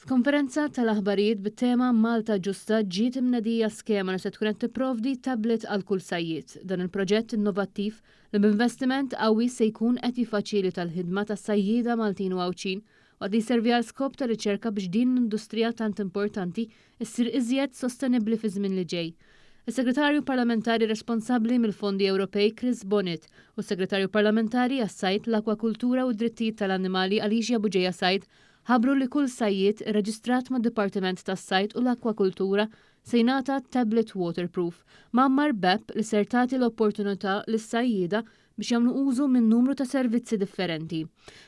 F'konferenza tal-aħbarijiet bit-tema Malta Ġusta ġiet imnedija skema li se tkun qed tipprovdi tablet għal kull sajjied. Dan il-proġett innovattiv li b'investiment qawwi se jkun qed jiffaċilita l-ħidma tas-sajjieda Maltin u Għawdxin waqt li jservi għal skop ta' riċerka biex din l-industrija tant importanti ssir iżjed sostenibbli fiż-żmien li ġej. Is-Segretarju Parlamentari responsabbli mill-Fondi Ewropej Chris Bonett u s-Segretarju Parlamentari għas-Sajd, l-Akwakultura u d-Drittijiet tal-Annimali Alicia Bugeja Said ħabbru li kull sajjied irreġistrat mad-Dipartiment tas-Sajd u l-Akwakultura se jingħata tablet waterproof mgħammar b'app li ser tagħti l-opportunità lis-sajjieda biex jagħmlu użu minn numru ta' servizzi differenti.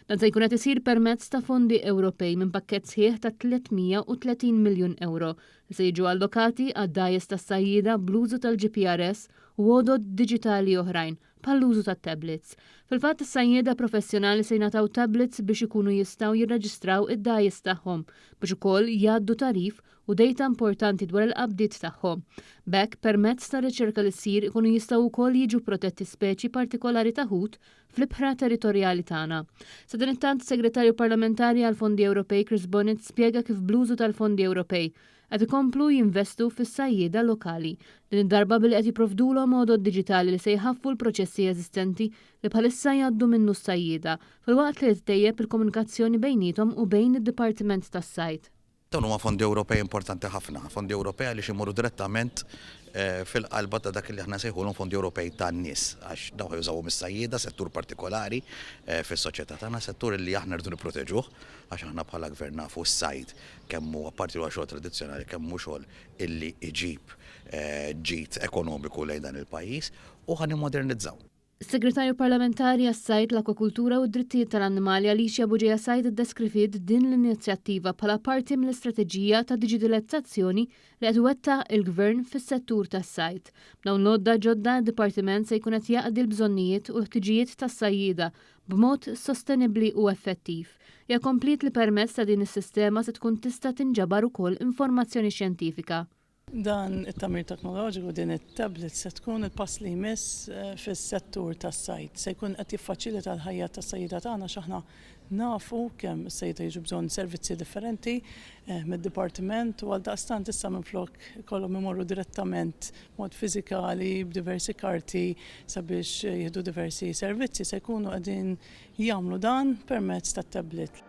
Dan se jkun qed isir permezz ta' fondi Ewropej minn pakkett sħiħ ta' 330 miljun ewro li se jiġu allokati għad-dgħajjes tas-sajjieda bl-użu tal-GPRS u għodod diġitali oħrajn bħall-użu tat-tablets. Fil-fatt is-sajjieda professjonali se jingħataw tablets biex ikunu jistgħu jirreġistraw id-dgħajjes tagħhom biex ukoll jgħaddu tagħrif u dejta importanti dwar il-qabdiet tagħhom. B'hekk, permezz ta' riċerka li ssir ikunu jistgħu wkoll jiġu protetti speċi partikolari ta' ħut fl-ibħra territorjali tagħna. Sadanittant, is-Segretarju Parlamentari għall-Fondi Ewropej Chris Bonett spjega kif bl-użu tal-fondi Ewropej qed ikomplu jinvestu fis-sajjieda lokali, din id-darba billi qed jipprovdulhom għodod diġitali li se jħaffu l-proċessi eżistenti li bħalissa jgħaddu minnu s-sajjieda, filwaqt li tittejjeb il-komunikazzjoni bejniethom u bejn id-Dipartiment tas-Sajd. Dawn huma fondi Ewropej importanti ħafna, fondi Ewropej għaliex imorru direttament fil-qalba ta' dak li aħna nsejħulhom fondi Ewropej tan-nies, għax dawn ħa jużawhom is-sajjieda, settur partikolari fis-soċjetà tagħna, settur li aħna rridu nipproteġuh għax aħna bħala gvern nafu s-sajd kemm hu, apparti li huwa xogħol tradizzjonali, kemm hu xogħol illi jġib ġid ekonomiku lejn dan il-pajjiż u ħa nimmodernizzaw. Is-Segretarju Parlamentari għas-Sajd, l-Akwakultura u d-Drittijiet tal-Annimali Alicia Bugeja Said iddeskriviet din l-inizjattiva bħala parti mill-istrateġija ta' diġitalizzazzjoni li qed iwettaq il-Gvern fis-settur tas-sajd. B'dawn l-għodda ġodda d-Dipartiment se jkun qed jaqdi l-bżonnijiet u l-ħtiġijiet tas-sajjieda b'mod sostenibbli u effettiv. Hija kompliet li permezz ta' din is-sistema se tkun tista' tinġabar ukoll informazzjoni xjentifika. Dan it-tagħmir teknoloġiku, din it-tablet se tkun il-pass li jmiss fis-settur tas-sajd. Se jkun qed jiffaċilita l-ħajja tas-sajjieda tagħna għax aħna nafu kemm is-sajjieda jiġu bżonn servizzi differenti mid-dipartiment u għaldaqstant issa minflok ikollhom imorru direttament b'mod fiżikali b'diversi karti sabiex jieħdu diversi servizzi se jkunu qegħdin jagħmlu dan permezz tat-tablet.